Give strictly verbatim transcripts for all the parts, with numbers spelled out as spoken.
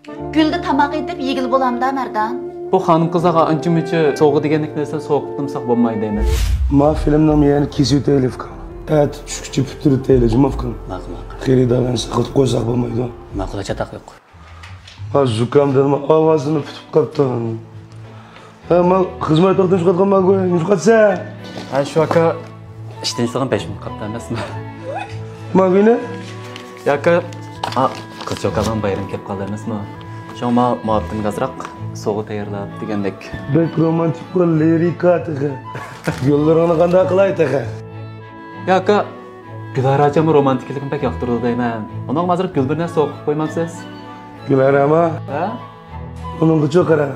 گۈلدە تاماق ئېتىپ يېگىلى بولامدا، مەردان؟ بۇ خانىم قىزلارغا ئانچە-مۇنچە سوۋغا دېگەندەك نەرسىنى سوۋغا قىلمىساق بولمايدۇ دەيمەن. ما فىلىمنىڭ يەنە كېسىۋېتەيلى، ئۇكام. ئەتە چۈشكىچە پۈتتۈرۈۋېتەيلى، جۇمۇ ئۇكام. ماقۇل، ماقۇل. خېرىدارلارنى ساقلىتىپ قويساق بولمايدۇ. ماقۇل، چاتاق يوق. ما زۇكامدىنمۇ ئاۋازىممۇ پۈتۈپ قاپتۇ. ھە، ما خىزمەت ۋاقتىم چىقىۋاتقان ماگۇ، نېمە قىلىۋاتىسەن؟ ھە، شۇ ئاكا، ئىشتىن چىققان بەش مىنۇت قاپتۇ ئەمەسمۇ؟ ماگۇنى؟ يا ئاكا، ئا، قىز چوكاننىڭ بايرىمى كېلىپ قالدى ئەمەسمۇ؟ شۇڭا ما مۇئەپتىمگە ئازراق سوۋغا تەييارلاپ دېگەندەك. بەك رومانتىك بولغان لىرىكا تېخى. يوللىرىڭنى قانداق قىلاي تېخى؟ يا ئاكا، گۈلھارا ئاچاممۇ رومانتىكىلىقنى بەك ياقتۇرىدۇ دەيمەن. ئۇنىڭغا ئازراق گۈل بىر نەرسە سوۋغا قىلىپ قويمامسىز؟ گۈلھارامۇ؟ ھە؟ ئۇنىڭغىچۇ قارا،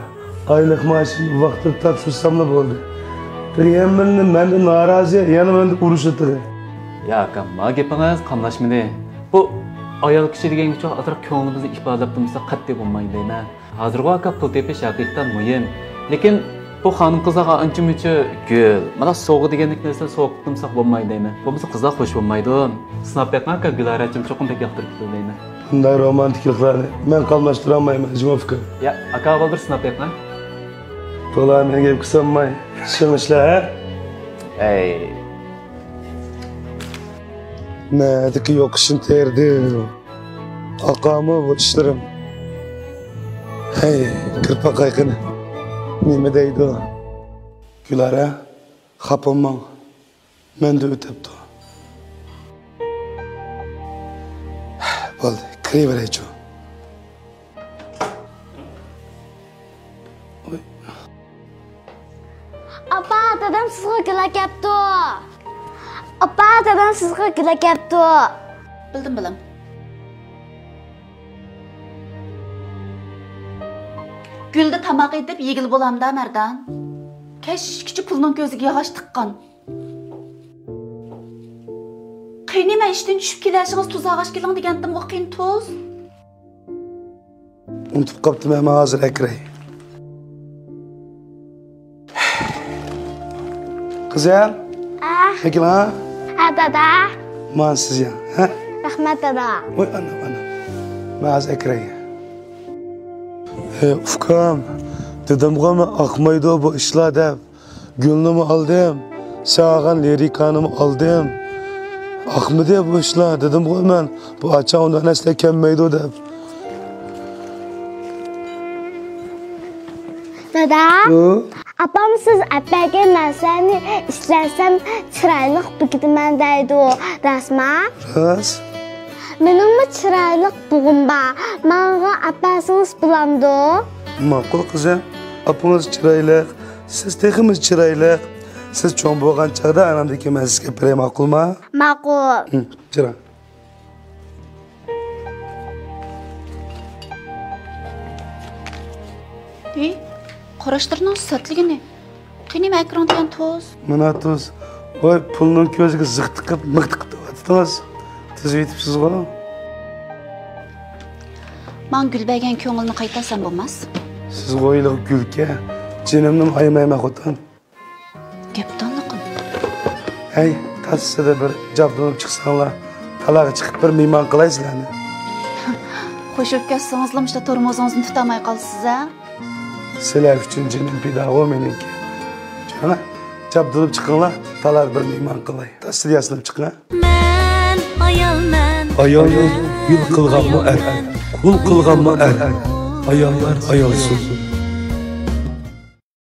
ئايلىق مائاشى ۋاقتىدا تاپشۇرساملا بولدى. تېخى ھەممىنى مەندىن نارازى، يەنە مەندىن ئۇرۇشىدۇ تېخى. يا ئاكام، ما گېپىڭىز قاملاشمىدى. بۇ ئايال كىشى دېگەنگىچۇ ئازراق كۆڭلىمىزنى ئىپادىلەپ تۇرمىسا قەتئىي بولمايدۇ دەيمەن. ھازىرغۇ ئاكا پۇل تېپىش ھەقىقەتەن مۇھىم. لېكىن بۇ خانىم قىزلارغا ئانچە-مۇنچە گۈل، مانا سوۋغا دېگەندەك نەرسىنى سوۋغا قىلمىساق بولمايدۇ دەيمەن. بولمىسا قىزلار خۇش بولمايدۇ. سىناپ بېقىڭ ئاكا، گۈلھارا ئاچام چوقۇم بەك ياقتۇرۇپ كېتىدۇ دەيمەن. بۇنداق رومانتىكىلىقلارنى مەن قاملاشتۇرالمايمەن، جۇمۇ ئۇكا. يا، ئاكا، ئاۋۋال بىر سىناپ بېقىڭ. بۇلارنى گەپكە سالماي، شۇڭ ئىشلار، ھە؟ ئەي. نەدىكى يوق ئىشنى تېرىدىم. ئاقامۇ بۇ ئىشلىرىم. ھەي، كىرىپ باقاي قېنى. نېمە دەيدۇ؟ گۈلھارا، خاپا بولماڭ. مەندە ئۆتەپتۇ. بولدى، كىرىۋېرەيچۇ. ئاپا، دادام سىزغا گۈل ئەكەپتۇ. ئاپا، دادام سىزغا گۈل ئەكەپتۇ. بىلدىم، بالام. گۈلدە تاماق ئېتىپ يېگىلى بولامدا، مەردان؟ كەچكىچە پۇلنىڭ كۆزىگە ياغاچ تىققان. قېنى، مەن ئىشتىن چۈشۈپ كېلەشىڭىز تۇز ئالغاچ كېلىڭ دېگەنتىمغۇ، قېنى تۇز. ئۇنتۇپ قاپتىمەن، مەن ھازىر ئەكىرەي. قىزىم. ئە. ئەكىل ھا. ھە، دادا. مانا سىز يا، ھە؟ رەھمەت، دادا. ۋاي، ئانا، ئانا. مەن ھازىر ئەكىرەي. ھە، ئۇكام، دېدىمغۇ مەن ئاقمايدۇ بۇ ئىشلار دەپ. گۈلنىمۇ ئالدىم، ساغان لىرىكانىمۇ ئالدىم. ئاقمىدى بۇ ئىشلار، دېدىمغۇ مەن، بۇ ئاچاڭ ئۇنداق نەرسىلەر كەلمەيدۇ دەپ. دادا، ھە؟ ئاپام سىز ئەپەرگەن نەرسىلەرنى ئىشلەتسەم چىرايلىق بېكىتىمەن دەيدۇ، راستما؟ راست. مېنىڭمۇ چىرايلىق بوغۇم بار، ماڭا ئەپەرسىڭىز بولامدۇ؟ ماقۇل قىزىم، ئاپىڭىز چىرايلىق، سىز تېخىمۇ چىرايلىق. سىز چوڭ بولغان چاغدا ئانامدىن كېيىن مەن سىزگە ئەپىرەي، ماقۇلما؟ ماقۇل. ھە، چىراي. ھېي، قاراشلىرىنىڭ سەتلىگىنى. قېنى، مەكرىڭ دېگەن تۇز؟ مانا تۇز. ۋاي، پۇلنىڭ كۆزىگە زىق تىقىپ، مىق تىقىپ تۇرۇۋاتىدىڭىز. تۈزۈۋېتىپسىزغۇ. ماڭا گۈل بەرگەن كۆڭۈلنى قايتارسام بولماس؟ سىزغۇ ھېلىغۇ گۈلكەن، جېنىمنىمۇ ئايىمايمەن خوتۇن. گەپدانلىقىم. ھەي، تاسسىدە بىر جابدۇلۇپ چىقساڭلار، تالاغا چىقىپ بىر مېھمان قىلاي سىلەرنى. قوشۇلۇپ كەتسىڭىزلا مۇشۇ تورمۇزىڭىزنى تۇتالماي قالىسىز ھە؟ سىلەر ئۈچۈن جېنىم پىداغۇ مېنىڭكى. چىقىڭلار، جابدۇلۇپ چىقىڭلار، تالاغا بىر مېھمان قىلاي. تاسسىدە ياسىنىپ چىقىڭ ھە. مەن ئايالمەن. ئايالنى گۈل قىلغانمۇ ئەر، قۇل قىلغانمۇ ئەر. ئاياللار ئايالسىز.